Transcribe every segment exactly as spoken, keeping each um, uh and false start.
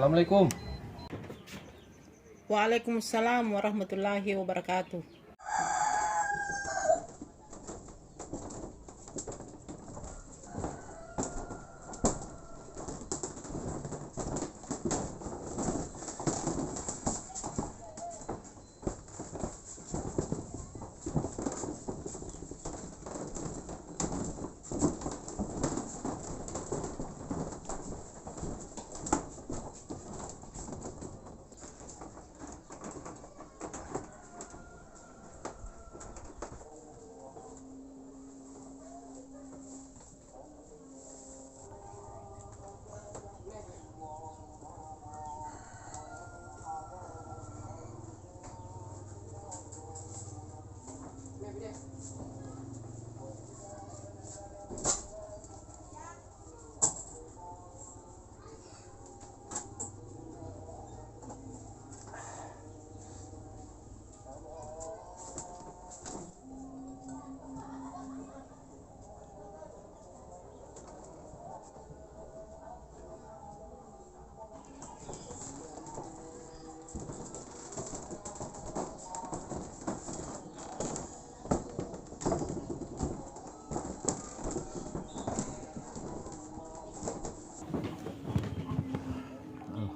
Assalamualaikum. Waalaikumsalam warahmatullahi wabarakatuh.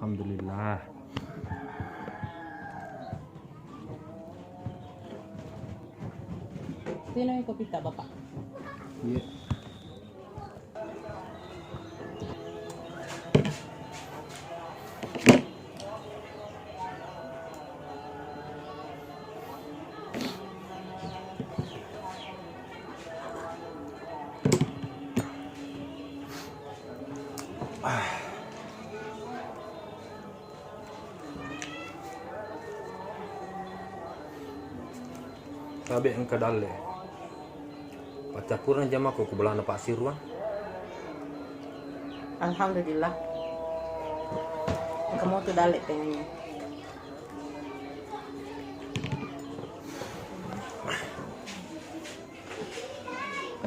Alhamdulillah. Sini kopi tak, Bapak? Iya. Tabe engka dalle. Paccappureng jamako ku bolana Pak Sirwan. Alhamdulillah. Engka moto dalle pengennya.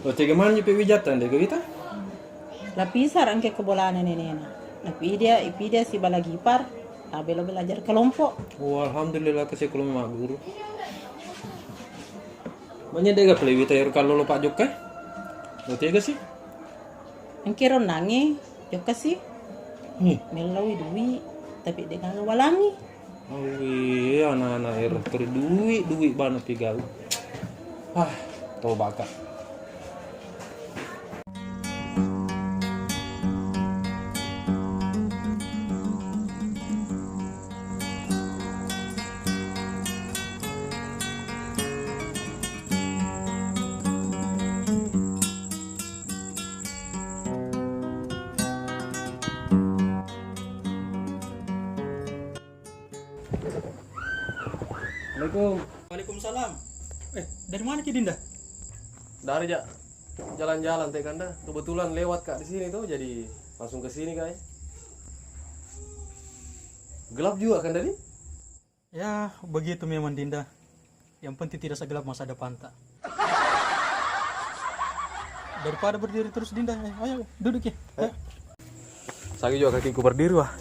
Lo tega manenni pe wijatang de gawita? Lapisara engke ko bolana nenena. Napidia, ipidia sibala gipar, tabe lo belajar kelompok. Oh, alhamdulillah kasi kelompok magguru. Manya dega pale wita ero kallolo Pak Jokka? Lo tega si? Engke ronnangnge, jokka si. Hmm. Mellaui dui, tapi de gaga walangi. Awwe, anak-anak ero teri dui, dui bana pigau. Ah, toba ka. Assalamualaikum. Waalaikumsalam. Eh, dari mana ki Dinda? Dari ja, jalan-jalan te Kanda. Kebetulan lewat Kak di sini tuh, jadi langsung ke sini Kak. Gelap juga kan tadi? Ya, begitu memang, Dinda. Yang penting tidak segelap masa depanta. Daripada berdiri terus, Dinda. Eh, ayo, duduk ya. Ayo. Sakit juga kakiku berdiri, wah.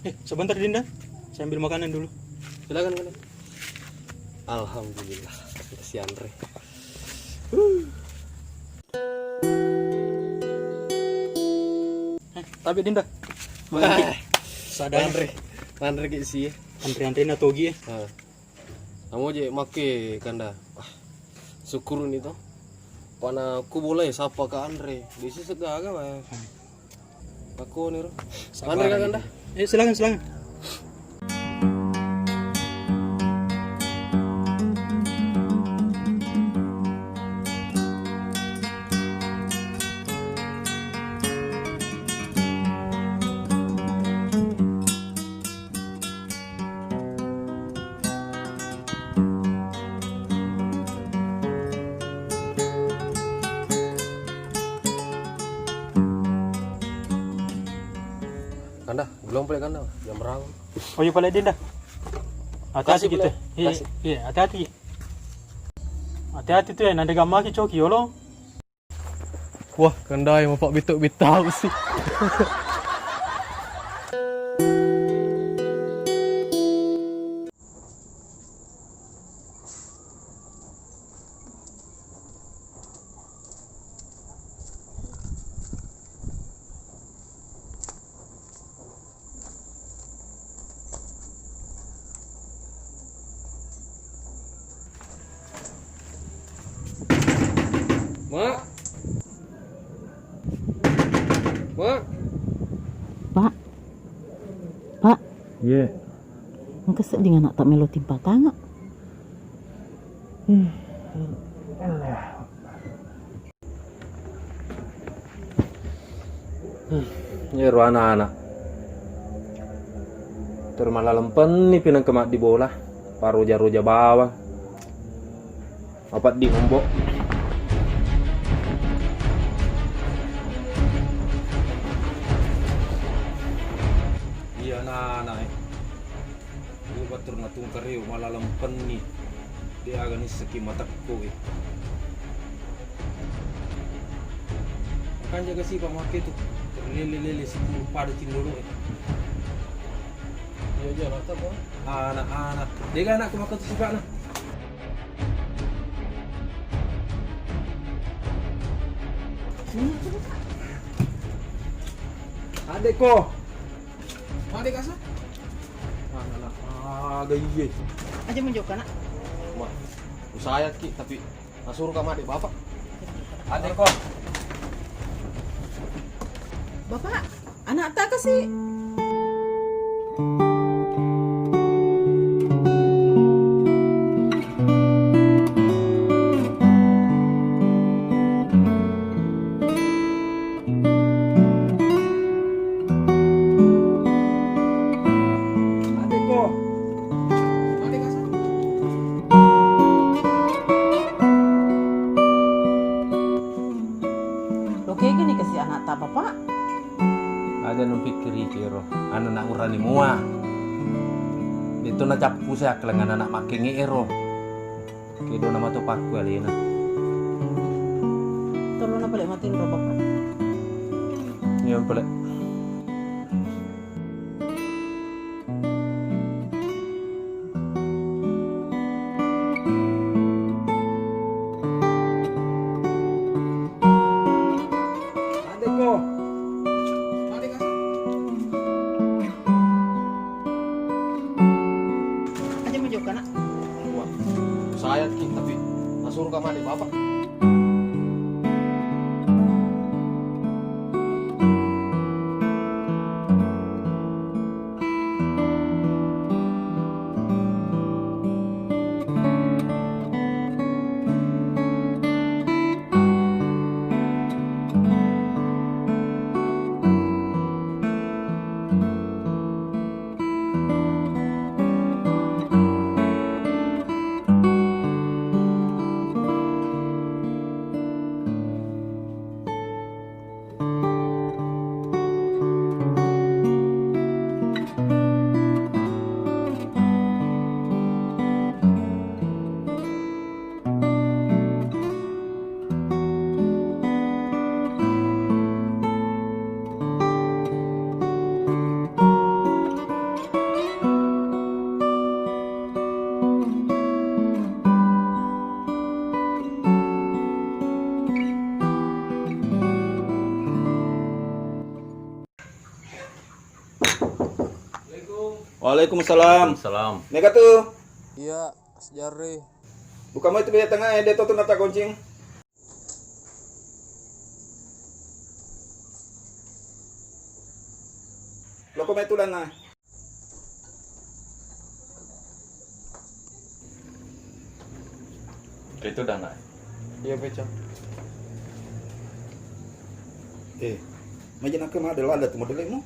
Eh, sebentar, Dinda. Saya ambil makanan dulu. Silakan, Kanda. Alhamdulillah, kita si Andre. Eh, tapi, Dinda. Wah, sadar. Andre. Andre ki si. Andre-andre na togi, eh. Ah. Namo je makke Kanda. Wah, syukur ni to. Pana ku boleh sapa ka Andre. Desi segaga wae. Aku ni ro. Sabar Andre ka aja. Kanda? Eh, silakan, silakan. Kanda, belum pale Kanda, jam berapa? Oh iya pale Dinda. Hati-hati kita. Iya, iya, hati-hati. Hati-hati tu ya, nanti gammaki coki yolo. Wah, kendai mau pak bituk bitau sih. Mak. Mak. Pak. Pak. Iya. Engka sedding anak tak melo timpa tanga. Hmm. Hmm, iyaro ana-ana. Terus mallalempenni pi nengka maddi bola, paroja-roja bawang. Apa di ngombo? Iya, ana-ana, eh. Iya, battur natungkariu, mallalempenni. De aga nisseki matekku, eh. Makanja kasi pamake tu. Lele-lele sepuluh pada cindolo, eh. Iya, iya, rata, Bang. Anak-anak. Dega anakku maka tu sipakna. Adekko. Made kasa? Mana, nak? Aga iye. Aja menjawab, nak. Wah, usayaki, tapi nasuru ka made bapak. Adekko. Bapak, anak tak kasih. Lo kegani kasi anak ta, Bapak? Aja nupikkiriki ero, anana urani mua. Itu nacappu se akkalengan anak makkengnge ero. Kedona mato pakku alena. Tolona pale matinro, Bapak. Iya, pale. Adekko. Adek, Kak. Aja menjawab, nak. Wah, saya ki, tapi nasuru ka made bapak. Waalaikumsalam. Salam. Mega tu? Iya, sejarri. Buka mai tu biaya tengah, eh, de to tu nata goncing. Loko mai tu lana. Itu dana. Iya, Peca. Eh, maja nakke made lada tu modelmu.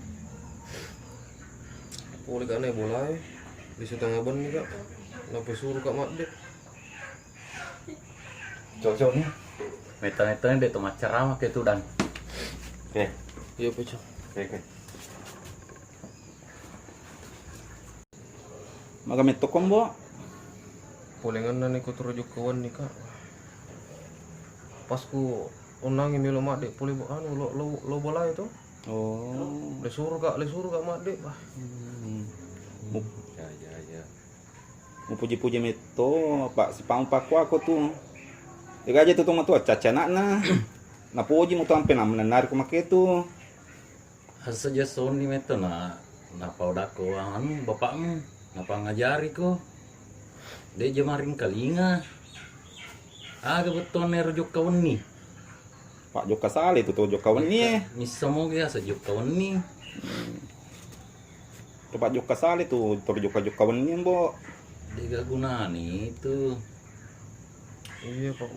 Pole kak naik bola, eh. Di setengah ban nih, Kak. Nappa suruh Kak Madde. Cocok nih. Meta-meta de to maccarama ke tu dan. Oke. Iya, Peca. Oke, oke. Maga metto kombo? Polengenna ni ko turu jokka wenni, Kak. Pas ku onnangi melo madde pole bo-, anu, lo, lo, lo bolae to. Oh. Le suruga, le suruga madde, bah. Hmm. Mu-, Ya, ya, ya. Mupuji-puji metto, Pak, sipang pakkuako tu. Degaja tu tomatua caca anakna. Napoji mutu ampe nam-, nennari ko make tu. Asa jasonni metto na, napaodakko anu bapakmu, napangajari ko. De' je maringkalinga. Aga bettuanna ero jokka wenni. Pak jokka sale tu to jokka wenni e. Missa moge asa jokka wenni. To Pak jokka sale tu, to jokka-jokka wenni, Mbok. De'ga gunani itu. Iya, Pak.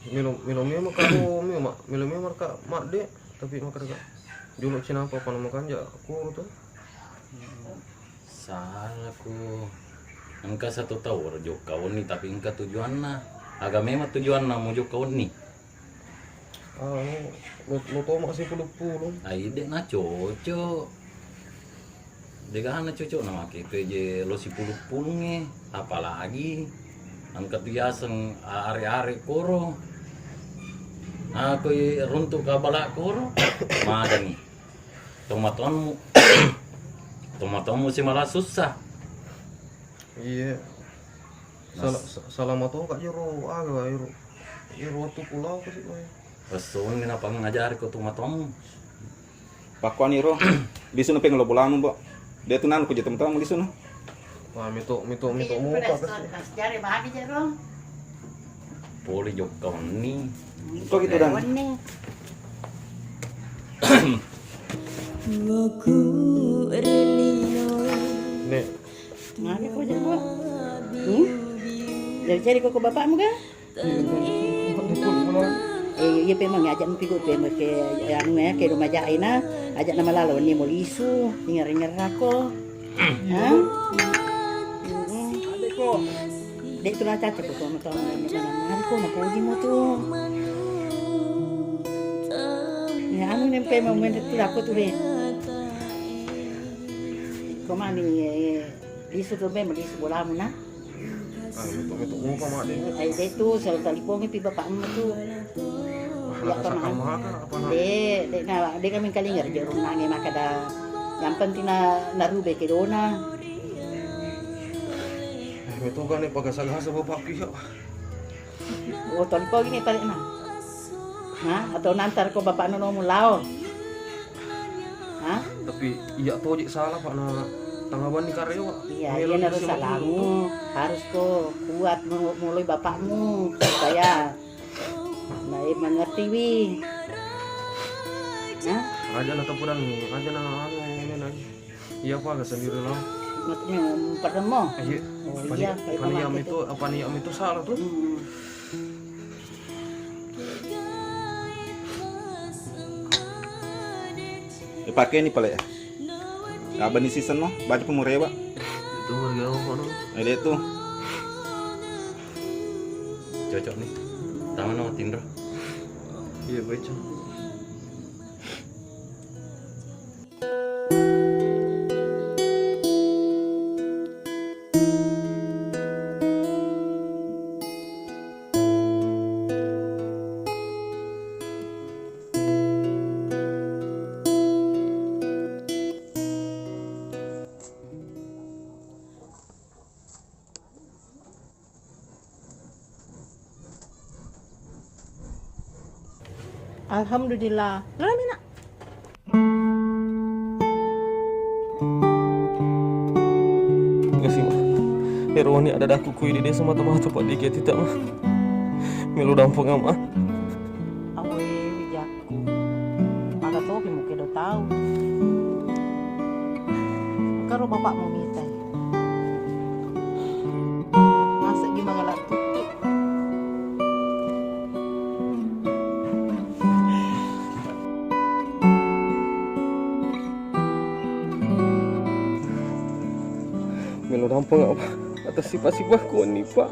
Melo, melo memang karo, memang, melo memang ka madde, tapi makkeda jolo cinampa apa nama kanja kuru tu. Salah ku. Engka satu tau ro jokka wenni, tapi engka tujuanna. Aga memang tujuanna mu jokka wenni? Anu, lo, lo toma sipulung-pulung. Ai, de' na cocok. De'ga na cocok na make P J lo sipulung-pulungnge, apalagi engka tu yaseng a-, are-are koro. Akoi runtuk ka bala koro, magani. Tomatoammu, tomatoammu si mala sussa. Iya. Sala-, sa-, salama to ka jero aga, ero, ero wettu pulau ko si, Pak. Wessoni napangajari ko tomatoammu. Pakkuani ro, lisu na peng lo bolamu, Mbok. De' tu nanu ko je tomatoammu lisu na. Wah, mito, mito, mito muka kasi. Pole jokka wenni. Kok gitu, Dan? Wenni. Nek. Magi ko jokka? Hmm? Jadi, jadi kok bapakmu kah? Eh, iya, pemang ajak mpi guru, pemang ke, anu ya, ke rumah Jaina, ajak nama lalo ni mau lisu, denger-denger aku. Hah? Adekko. Dek tu lah caca ko, ko, ko, ko, ko, ko, ko, ko, ko, ko, Ya, anu, nempe mau main tu aku tu deh. Kemana ni, eh, lisu tu memang lisu bolamu na. Ah, metu-metu muka mak deh. Ai, de' tu, selalu talipongi pi bapakmu tu. Wah, ya, nasa kamaka apa na? De', de' na, de' kami kalinga je runange makkeda. Yang penting na, narube kedona. Eh, metu kan ni pagasa-gasa bapakku ya. Oh, talipongi ni pale na. Ha? Atau nantar ko bapakmu nomu lao? Ha? Tapi iya toje salah, Pak, na tanggapan ni karewa. Iya, iya, harus salamu. Harus ko kuat mo-, moloi bapakmu supaya na, eh, mengerti wi. Ha? Aja na tapudan ni, aja na anu, ini lagi. Iya, Pak, sendiri lah. Maksudnya, empat mo? Iya. Oh, iya, kayak paniam itu, apa niam itu salah tuh? Hmm. Ipake ni pale. Abani season no, baju pemurewa. Itu harga apa no? Ini tuh. Cocok nih. Tangan no Tindra. Iya, baik, Cang. Alhamdulillah. Lala mina. Enggak sih, Ma. Eroni ada daku kui di desa mata-mata, Pak, dikit tidak, Ma. Melu dampeng, Ma. Awe, wijakku. Maga topi muke do tau. Karo bapakmu mitai. Masa gi mangala tutti. Melo dampeng apa? Atas sifat-sifat ku ni, Pak.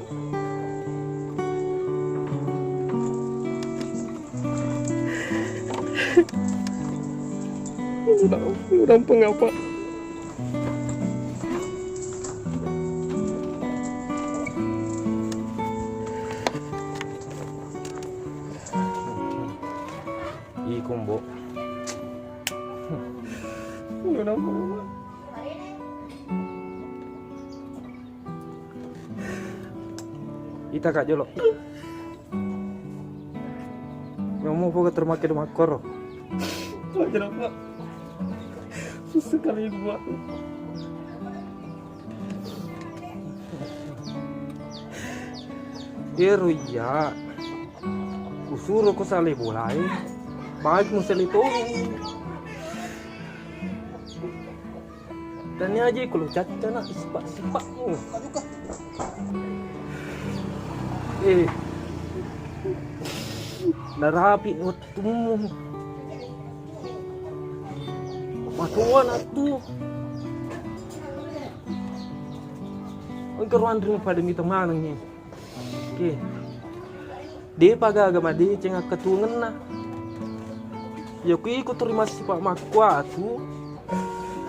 Melo dampeng apa? Ita kak jolo. Ngomong poga termake de makkoro. Wajar apa? Susah kali gua. Ero iya. Kusuro ko sale bolai. Baik musali tolong. Dan aja kalau caca nak sipak-sipakmu. Eh. Narapi wettumu. Matuwa nattu. Engka ruanremu pada mita manengngi. Oke. Depa gaga madeceng akkatuangenna. Iya ku iko terima sipak makkuatu.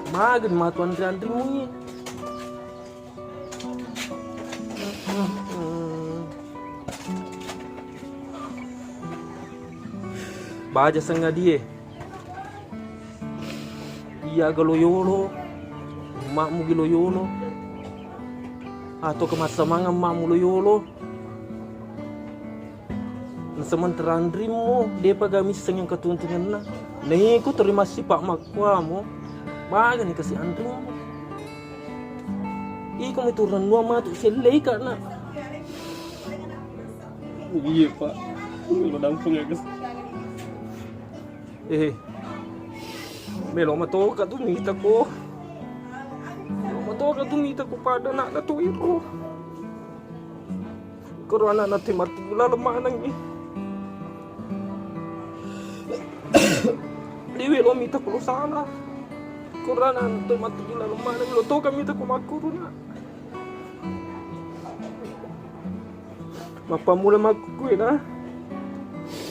Magen matu anri-anrimu. Baja sengadie. Iya ga lo yolo, emmakmu gi lo yolo. Atau kemassamangan emmakmu lo yolo. Nasementara anrimmu, depa ga misseng yang ketuntungenna. Naiko terima sipak makkuamu, bagani kasi anrimmu. Iko mitu rennuang matu sellei ka, nak. Iya, Pak. Lo dampung ya, guys. Eh, melo matoka tu mita ko. Melo matoka tu mita ko pada nak na tu iko. Koro anak na te matu laleng maneng ni. Dewe lo mita ko lo salah. Koro anak na te matu laleng maneng lo toka mita ko makkuru nak. Mappammula makkukue na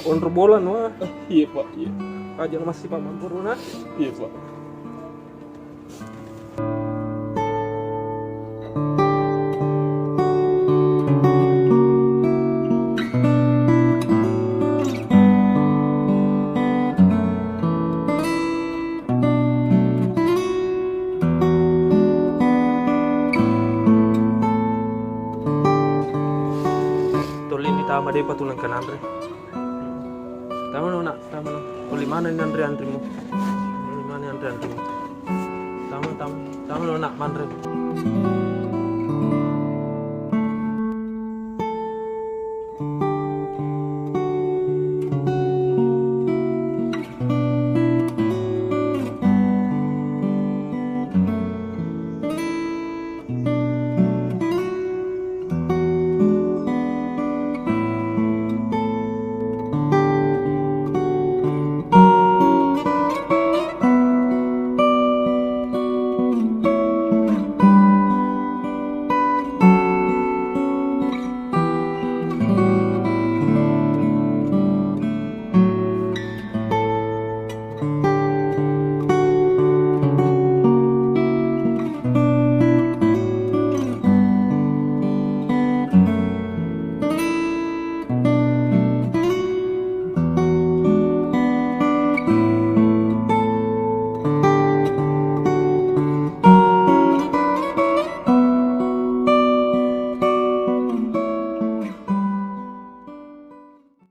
onro bola no. Iya, Pak, iya. Aja masih Pak makkuru na. Iya, Pak. Tolini tama depa tu nengka nanre. Tama no nak, tama no. Toli mana ni anre anrimu? Toli mana anre anrimu? Tama, tama, tama no nak manre.